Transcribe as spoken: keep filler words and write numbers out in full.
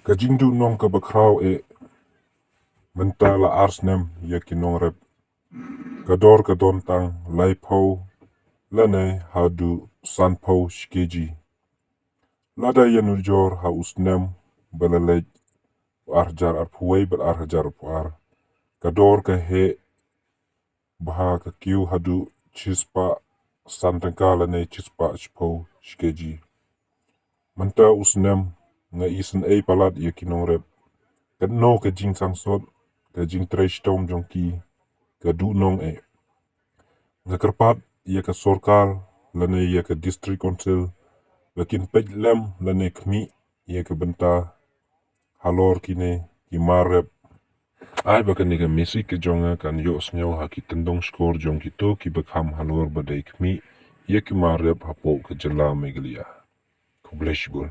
Ka jingduhnong kaba khraw eh, mynta la ar snem ïa ki nongrep. Ka dor ka don tang laiphew lane haduh sanphew shi kg. Lada ïanujor ha u snem ba la leit, u ar hajar arphew wei bad ar hajar arphew ar, ka dor ka heh bha, ka kiew haduh shispah san tyngka lane shispah shiphew shi kg. Mynta u snem nga isynei palat ïa ki nongrep. Katno ka jingsangsot, ka jingtrei shitom jong ki ka duhnong eh. Nga kyrpad ïa ka sorkar lane ïa ka District Council ba kin peit lem lane khmih ïa ka bynta halor kine ki mar rep. Ai ba kane ka message ka jong nga kan ïohsngew ha ki tyndong shkor jong kito kiba kham halor ba dei khmih ïa ki mar rep hapoh ka jylla Meghalaya. Khublei shibun.